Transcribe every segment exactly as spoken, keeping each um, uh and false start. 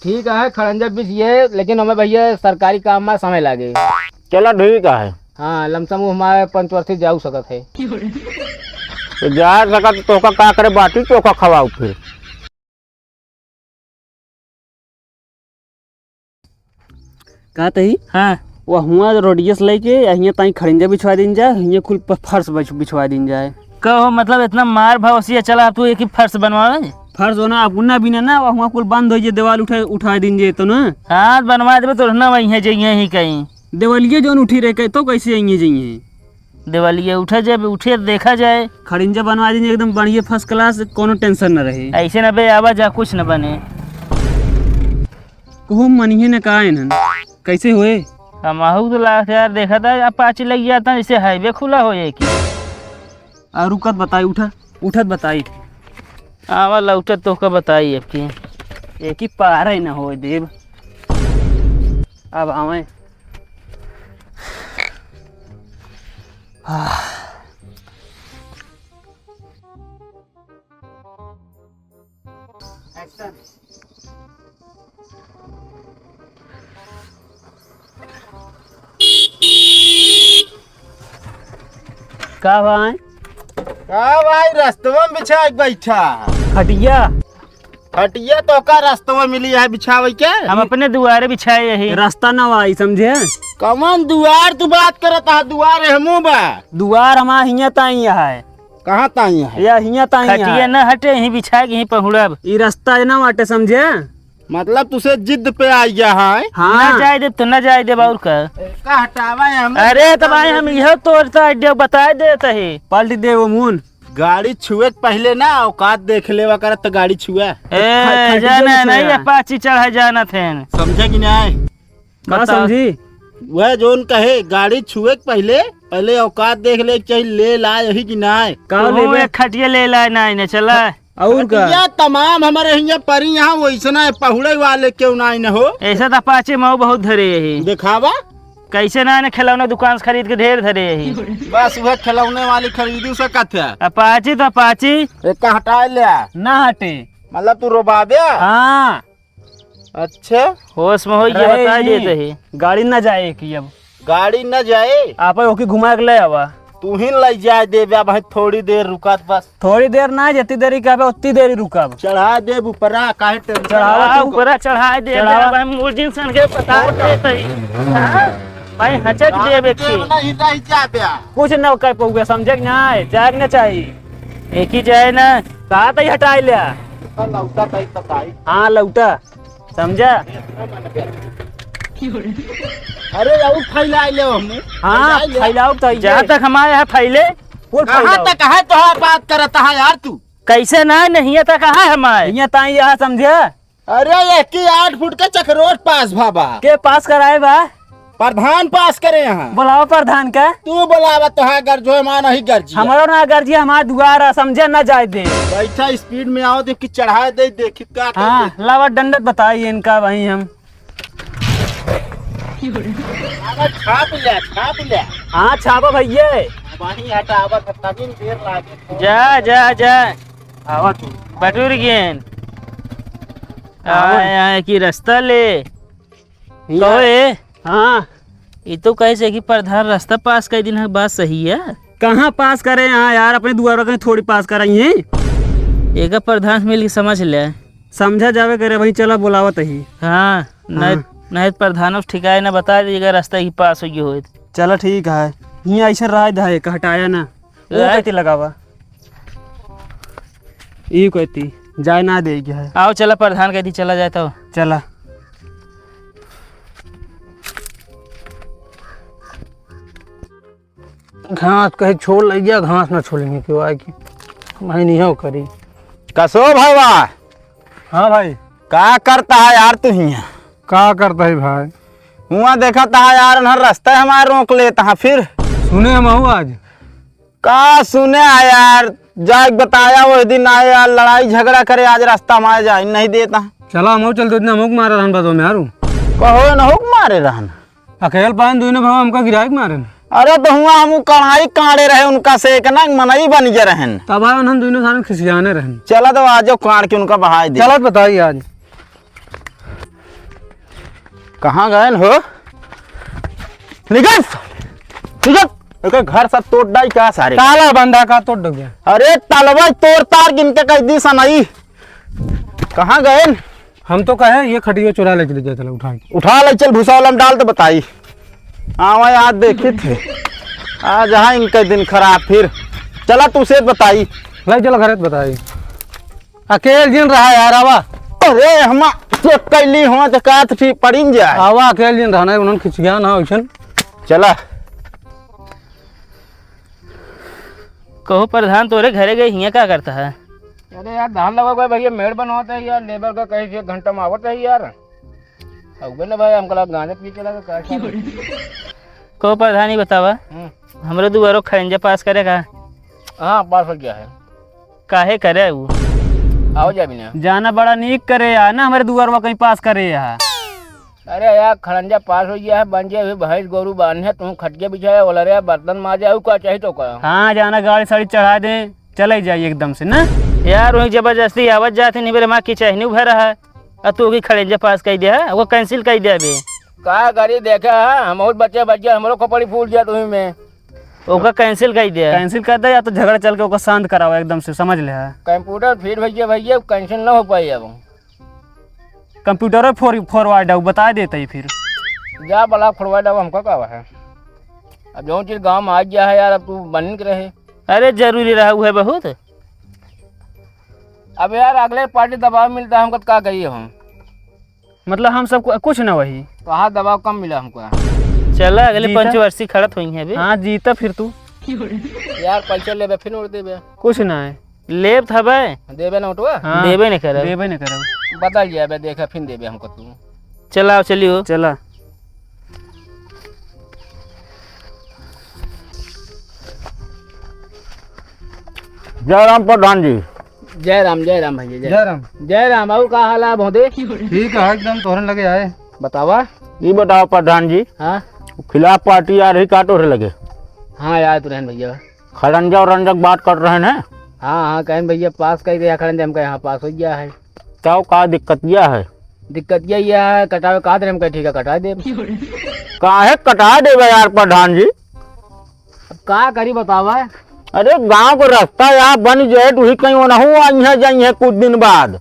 ठीक है, खड़ंजा बिछिए, लेकिन ओमे भइया सरकारी काम मा समय लागे। चला ठीक है। हाँ, लमसम उ हमारे पंचवर्षी जाऊ सकत है। तो जा सकत, तोहका का करे, बाटी चोखा खवाऊ फिर। का तही? हाँ। वो हुआँ रोडियस लेके आ हियाँ ताई खड़िंजा बिछवा दीन जाए, हियाँ कुल प-, फर्श बिछ-, बिछवा दीन जाए। कहो, मतलब, इतना मार भवसिया चला, तू एक ही फर्श बनवावे? फर्श होना, अब उन्ना बिना ना, वो हुआँ कुल बंद होइ जाए, देवाल उठा, उठा दीन जाए तो ना। हाँ, बनवा देबे तो ना, वहीं है, जइहे ही कहीं। देवलिया जौन उठी रहे, तो कैसे अइहे जइहे? देवलिया उठा जाए, उठे देखा जाए। खड़िंजा बनवा दीन एकदम बढ़िया, first class, कोनो tension न रहे। ऐसे न बे, आवा जा, कुछ न बने। कहूँ मनिहे न का इन्हन, कैसे होए? हमहू तो लागत यार, देखा था, अब पाची लग जाता, जैसे highway खुला हो जाए कि। आ, रुकत बताई, उठा, उठत बताई। आवा लौटत तोहका बताई अब की। एक ही पार है न होए देब। अब आवे। आह। Action। का भाई? का भाई, रस्तवा में बिछा के बैठा? खटिया। खटिया तोहका रस्तवा मिली है बिछावे के? हम अपने दुआरे बिछाए यही। रास्ता ना आई, समझे? कमन दुआर तू बात करत है? दुआर हमू बा। दुआर हमार हियाँ ताई है। कहाँ ताई है? या हियाँ ताई खटिया है। ना हटे, यहीं बिछा के यहीं पहुड़ब। ई रास्ता ना बाटे, समझे? मतलब तुसे जिद पे आ गया है? हाँ। ना जाए देब तो ना जाए देब, और का? का हटावा है हम? अरे तो भाई, हम यह तोर तो idea बताए देत है। पलट दे वो मुन। गाड़ी छुए के पहले ना औकात देख लेवा करत तो गाड़ी छुआ। ए, ख-, खटिया जाना नहीं नहीं, छुआ। अपाची चढ़ा जाना थे। समझे कि नहीं? का बताओ। समझी? वह जोन कहे, गाड़ी छुए के पहले, पहले औकात देख ले, चाहे ले ला यही कि नाय। का तू लेबे? एक खटिया ले लाए नाय ने, चला। और का? खटिया तमाम हमारे हियाँ परी यहाँ, वैसना है, पहुड़े वाले क्यों नाय न हो? ऐसा तो पाचे मऊ बहुत धरे यही। दिखावा। कैसे ना ने खिलौना दुकान से खरीद के ढेर धरे यही। बस वह खिलौने वाली खरीदी से कथे। अपाची तो अपाची। एक का हटा ले। ना हटे। मतलब तू रोबाबे? हाँ। अच्छा। होश में होइए, रहे बता ही। देते ही। गाड़ी ना जाए कि अब। गाड़ी ना जाए? आप ओके घुमा के ले आवा। तू ही ले जाए देबे, अब भाई थोड़ी देर रुका तो बस। थोड़ी देर ना, जितनी देरी कहबे उतनी देरी रुकब। चढ़ा देब ऊपरा, काहे tension चढ़ावा लेत तू। ऊपरा चढ़ा देब, चढ़ावा। अब हम मुर्जिन सन के बता देते ही। भाई हचक देब एक देब ही। नहीं, नहीं जाबे। कुछ ना कर पउबे, समझे कि ना? जाए के ना चाहिए। एक ही जाए ना। कहा तई हटाई ले। लौटा तई बताई। हाँ, लौटा। समझा? अरे, और फैला ले हमने। हाँ, फैला ले। फैलाओ तो ये। जहाँ तक हमारे यहाँ फैले। वो कहाँ फैलाओ। तक है तो बात करता है यार तू? कैसे ना, नहीं है तो कहाँ है हमारे? यहाँ ताई यहाँ समझे? अरे, एक ही आठ फुट के चकरोट पास भा बा। के पास कराए बा? प्रधान पास करे यहाँ। बुलाओ प्रधान का। तू बुलावा, तोहार गरजो है, माँ नहीं गरजी। हमारो ना गरजी, हमार दुआर है, समझे, ना जाए दे। बैठा, speed में आओ, देख कि चढ़ाए दे, देखी का कर हाँ, दे। लावा डंडत बताई इनका वहीं हम। अरे छाप ले, छाप ले। हाँ, छापो भैया। वहीं हटावा, तनी देर लागे। जा, जा, जा। आवा तू। बटुर गेन। आवा। आए, आए कि रास्ता ले। हियाँ। कहो ए। हाँ। ई तो कहे से कि प्रधान रास्ता पास कर दिन है, बात सही है। कहाँ पास करे यहाँ यार, अपने दुआर कहीं थोड़ी पास कराई है। एक प्रधान से मिल के समझ ले। समझा जावे करे भाई, चला बुलावत ही। हाँ, नहीं, हाँ। नहीं प्रधानों से ठिकाए ना बता दीजिएगा, रास्ता ही पास हो गया होए। चला ठीक है, हियाँ ऐसे रह दे, एक हटाया ना। वो राइट। कैसे लगावा? ई कहती, जाए ना दे के है। आओ चला, प्रधान कहती चला जाए तो। चला। घास कहे छोड़ ले गया, घास ना छोड़ेंगे क्यों आए कि मैं नहीं हो करी। कसो भावा। हाँ भाई। का करता है यार तू हियाँ? का करता है भाई? हुआँ देखा था यार, उन्हर रास्ता हमारे रोक लेता है फिर। सुने हम हूँ आज। का सुने है यार, जाए बताया वो दिन आए यार, लड़ाई झगड़ा करे, आज रास्ता में आए जाए नहीं देता। चला हम चलते, इतना मुक मारे रहन बदो में यार। कहो न हुक मारे रहन। अकेल पान दोनों भाव हमका गिराए के मारे न। अरे तो हुआँ हम कढ़ाई काढ़े रहे उनका से, एक ना मनई बन गए रहन। तब आए उन्हन दोनों सारे खिसियाने रहन। चला तो आज काढ़ के उनका बहाए दे। चला तो बताई आज। कहाँ गएन हो? निकल साले, निकल। एकर घर सब तोड़ डाई का सारे? ताला बंधा का तोड़ डोगे? अरे, तलवा तोड़ तार गिन के कह दी सनई। कहाँ गएन? हम तो कहे, ये खटियो चुरा ले चले जाए, चलो उठा के। उठा ले चल, भूसा वाला में डाल तो बताई। आवा, आज देखी थे। आज हाँ, इनका दिन खराब फिर। चला, तू से बताई। ले चलो, घरे तो बताई। अकेल जिन रहा यार, आवा। अरे, हम चेक कैली हुआ तो का तो ठीक पड़िन जाए। आवा, अकेल जिन रहा ना, उन्होंने खिंच गया ना, वैसन। चला। कहो प्रधान, तोरे घरे गए हियाँ का करता है? अरे यार, धान लगा हुआ है भैया, मेड़ बनवाते हैं यार, लेबर का कहीं से एक घंटा में आवत है यार। अउबे ना भाई, हमका लगा गांजा पी के लगा, का क्या? कहो प्रधान, ई बतावा, हम्म। हमरे दुआरो खड़ंजा पास करे का? हाँ, पास हो गया है। काहे करे उ? आओ जा बिना। जाना बड़ा नीक करे यार ना, हमरे दुआरवा कहीं पास करे यार। अरे यार, खड़ंजा पास हो गया है, बन जाए, भैंस गोरू बांधे, तू खटिया बिछाया, ओलरे बर्तन माजे, अउ का चाही तो का? हाँ, जाना गाड़ी साड़ी चढ़ा दे, चले जाई एकदम से ना। यार, वही जबरदस्ती आवत जात है, नहीं मेरे माँ की चहनी भरा है, और तू की खड़ंजा पास कर दिया है, वो कैंसिल कर दिया बे। का करी, देखा है, हम बहुत बच्चे बच्चे, हमरो खोपड़ी फूल जात वही में। ओका कैंसिल कर दिया। कैंसिल कर दे या तो झगड़ा चल के ओका शांत करावा एकदम से, समझ ले है। कंप्यूटर फिट भैया, भैया कैंसिल ना हो पाई अब। कंप्यूटर फोर-, फॉरवर्ड है, उ बता देते ही फिर। जा ब्लॉक फॉरवर्ड, अब हमका का है? अब जौन चीज गाँव में आ गया है यार, अब तू बन के रहे। अरे जरूरी रहा हुआ है बहुत। अब यार अगले पार्टी दबाव मिलता है हमको, तो का करिए हम? मतलब हम सब कु-, कुछ ना वही। तो हाँ, दबाव कम मिला हमको। चला अगले जीता। पंचवर्षी खड़त होई है अभी। हाँ, जीता फिर तू। यार पैसा लेबे फिर उड़ देबे। कुछ ना है। लेब त हबे। देबे ना उठवा? हाँ, देबे नहीं करब। देबे नहीं करब। बदल जाबे, देखा फिर देबे हमको तू। चलाओ, चलियो। चला। जय राम प्रधान जी। जय राम, जय राम भैया, जय जय राम। जय राम, और का हाल है भोदे? ठीक है, एकदम तोहरे लगे आए। बतावा। ये बताओ प्रधान जी, हाँ? खिलाफ पार्टी आ रही का तोहरे लगे? हाँ यार, तो रहन भैया। खड़ंजा उड़ंजा की बात कर रहे हैं? हाँ, हाँ, कहेन भैया पास कर दिया खड़ंजा, हमका यहाँ पास हो गया है। क्या, का दिक्कत यह है? दिक्कत यही है, कटावे कहा थे, हमका ठीक है, कटा दे। काहे कटा देबे यार प्रधान जी? अब का करी बतावा? अरे गांव का रास्ता यार बन जाए तो ही कहीं ओनहु आई है जाई है कुछ दिन बाद।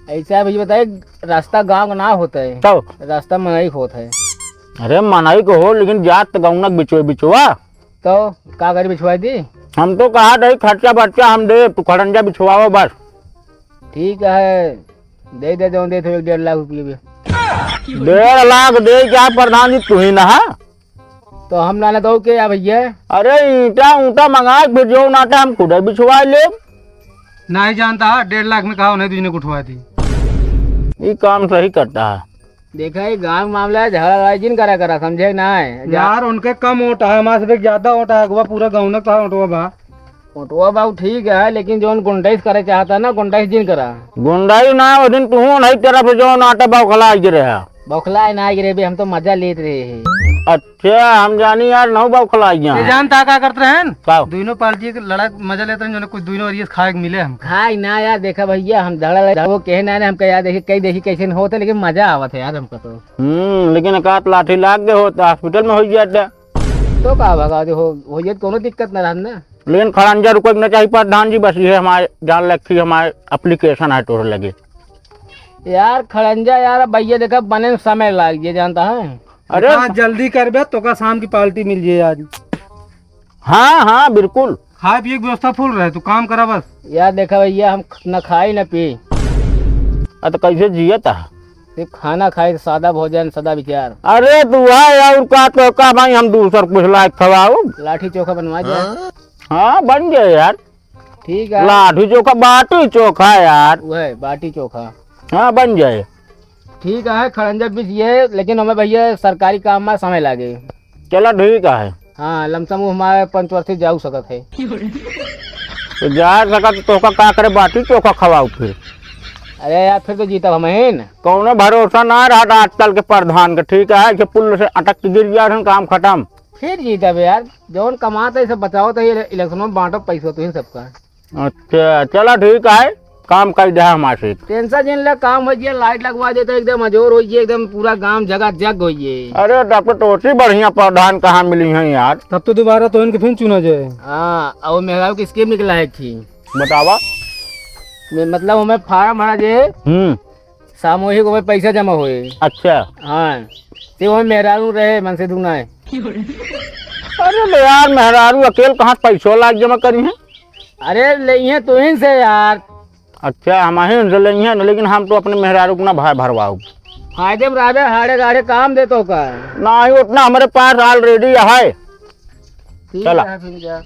ऐसा है भैया बताए, रास्ता गांव का ना होता है, तो? रास्ता मनई का होता है। अरे मनई का हो लेकिन जात तो गौनक बिचवे बिचवा। तो का करी बिछवाई दी? हम तो कहा दही खर्चा बर्चा हम दे, तू खड़ंजा बिछवाओ बस। ठीक है, दे दे दो, दे दो एक डेढ़ लाख रुपये भी। डेढ़ लाख दे क्या प्रधान जी, तू ही ना है? तो हम ना ना दो के या भैया? अरे ईंटा ऊंटा मंगा के फिर जो नाटा हम खुद बिछवा ले। नहीं जानता, डेढ़ लाख में कहा उन्हें दूसरे को उठवा दी। ये काम सही करता है। देखा, ये गांव मामला है, झगड़ा लड़ाई जिन करा करा, समझे ना है? जा- यार, उनके कम वोट है, हमारे से ज्यादा वोट है, अगवा पूरा गाँव ने कहा वोटवा बा। वोटवा बा, ठीक है, लेकिन जौन गुंडाइश करे चाहता ना, गुंडाइश जिन करा। गुंडाई ना, वो दिन तू नहीं, तेरा पे जौन आटा बौखला आई रहा। बौखला ना आई रे बे, हम तो मजा लेत रहे हैं। अच्छा, हम जानी यार, नौ बौखला आई ये हैं। जानता का करते रहन? का? दोनों पार्टी के लड़ाई मजा लेते रहन, जो कुछ दोनों एरिया से खाए के मिले हम। खाए ना यार, देखा भैया, हम झगड़ा लड़ा, वो कहे ना, ना, हमका यार देखी, कई देखी कैसे न होते, लेकिन मजा आवत है यार हमका तो। हम्म, लेकिन एक आध लाठी लाग गए हो तो हॉस्पिटल में हो जाता। तो का भगा दे हो, हो जाए तो कोनो दिक्कत ना रहन ना। लेकिन खड़ंजा रुके के ना चाहिए प्रधान जी, बस ये हमारे जान रखी, हमारे एप्लीकेशन है तोहरे लगे। यार खड़ंजा यार, अब भैया देखा बने में समय लाग जाए, जानता है। अरे इतना जल्दी करबे तो का शाम की पार्टी मिल जाए आज। हाँ, हाँ, बिल्कुल। खाए पिए की व्यवस्था फुल रहे, तू काम करा बस। यार देखा भैया, हम न खाई न पी। आ, तो कैसे जियत है? सिर्फ खाना खाई, सादा भोजन, सदा विचार। अरे तू है और का, तो का भाई हम दूसर कुछ लायक खवाओ? लाठी चोखा बनवा दे। हाँ, बन जाए यार। ठीक है। लाठी चोखा, बाटी चोखा यार। वह बाटी चोखा। हाँ, बन जाए। ठीक है, खड़ंजा बीस ये, लेकिन हमें भैया सरकारी काम में समय लागे। चला ठीक है। हाँ, लमसम वो हमारे पंचवर्षी जाऊ सकत है। तो जा सकत तो का, का करे, बाटी चोखा खवाओ फिर। अरे यार, फिर तो जीतब हम ही न। कौनो भरोसा ना रहा आजकल के प्रधान के, ठीक है, कि पुल से अटक के गिर गया, काम खत्म। फिर जीतब यार, जौन कमाता है सब बचाओ, तो ये इलेक्शन में बांटो पैसों तुहिन सबका। अच्छा, चला ठीक है। काम कइ देहा हमार से। टेंशन जिन ले, काम होइ जाए, लाइट लगवा देते, एकदम अजोर होइ जाए, एकदम पूरा गांव जगाजग होइ जाए। अरे डॉक्टर, तो ओसी बढ़िया प्रधान कहाँ मिली हैं यार? तब तो दोबारा तो इनके फिर चुना जाए। हाँ, और मेहरारू की स्कीम निकला है एक ठे। बतावा। में-, मतलब हमें फार्म भरा जे, हम्म। सामूहिक हमें पैसा जमा होए। अच्छा। हाँ, ते हमें मेहरारू रहे, मन से दूना है। अरे ले यार, मेहरारू अकेल कहाँ पैसो लाग जमा करी हैं? अरे ले, ये तो इनसे यार। अच्छा, हम ही उनसे लेंगे ना, लेकिन हम तो अपने मेहरारू को ना भाई भरवाओ। फायदे में रहबे, हाड़े गाड़े काम दे तो का? नहीं, उतना हमारे पास already है। ठीक चला। है, फिर जा।